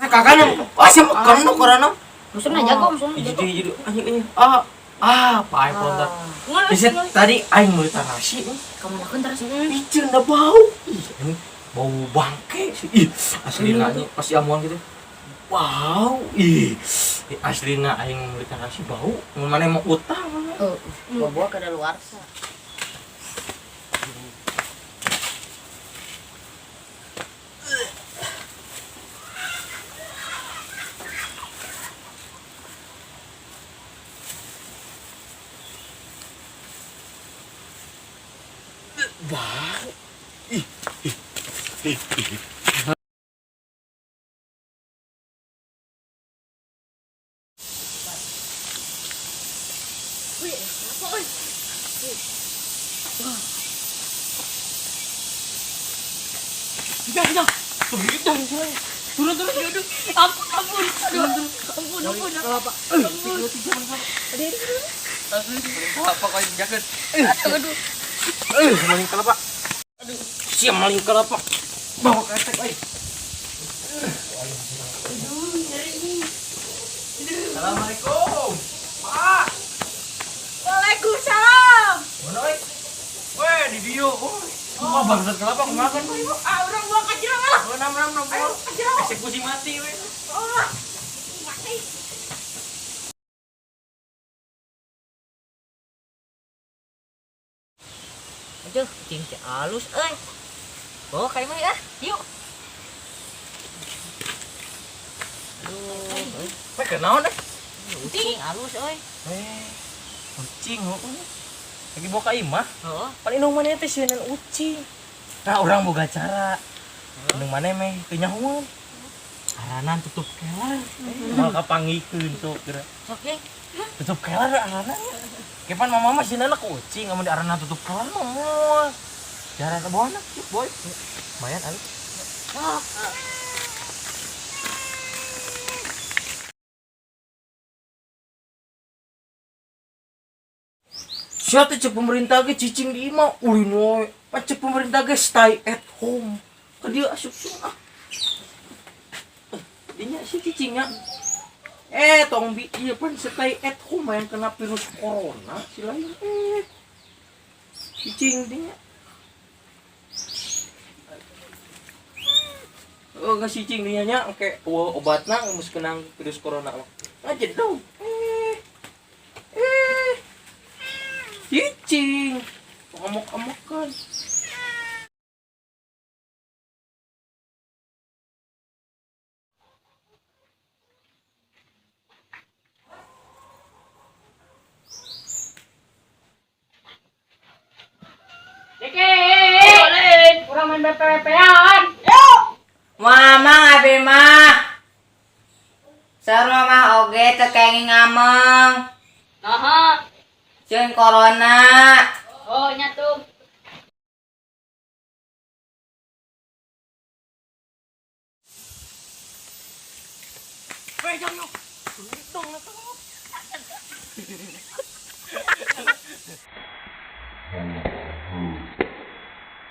Kakaknya, wah siapa kamu corona? Musuhna jago, musuhna jago. Jadi jadi anjing anjing. Ah ah, pae pontar. Bisa tadi aing meuli tarasi. Kamu terus. Ih, da bau. Ih, ini bau bangke sih. Ih, aslina nya pasti amuan gitu. Wow, ih. Aslina aing meuli tarasi bau. Mun mana mau utang. Oh, bawa kadaluarsa. Bau. Ih, ih, ih, ih. Wih, apa euy? Tidak, tidak. Turun, turun. Turun, turun. Aduh, ampun, ampun. Aduh, ampun, ampun. Kelapa. Aduh, aduh, Apa kau jaket? aduh. Maling kelapa. Aduh, siap maling kelapa. Bawa ketek, oi. Aduh, nyeri nih. Assalamualaikum. Pak. Waalaikumsalam. Mana, oi? Weh, di dia. Oh, bangsat kelapa kemakan, oi. Ah, urang buang ka jurang lah. Oh, nam nam nam. Ayo, ka jurang. Eksekusi mati, weh. Oh, mati. Aduh, kucing teh alus euy. Bawa ka imah ah, yuk. Aduh, euy. Weh, kenaon deh? Kucing alus euy. Eh, ucing heuh. Lagi bawa ka imah. Heeh. Pan indung maneh teh sieun ucing. Nah, urang boga cara. Indung maneh meh teu nyahoan. Aranan tutup kelar. Moal kapanggihkeun sok geura. Sok ye. Tutup kelar aranan. Kepan mama mah sieunna ku ucing, amun di aranan tutup kelar mah moal. Jarang bawa anak, yuk boy. Lumayan alus. Sia teh cek pemerintah ge cicing di imah ulin we. Pan cek pemerintah ge stay at home. Ka dieu asup ah. Dinya si cicingnya. Tong bi ieu pan stay at home yang kena virus corona si lain. Cicing dinya. Oh, nggak cicing dinya nya engke eueuh obatna geus kena virus corona mah. Ngajedog. Cicing. Amok-amokan. Deke. Urang main BP-BP-an. Yuk. Mama abi mah. Sarua mah oge teu kenging ngameng. Naha. Sieun corona. Oh, nya tuh. Weh, jangan yuk. Dong, lah.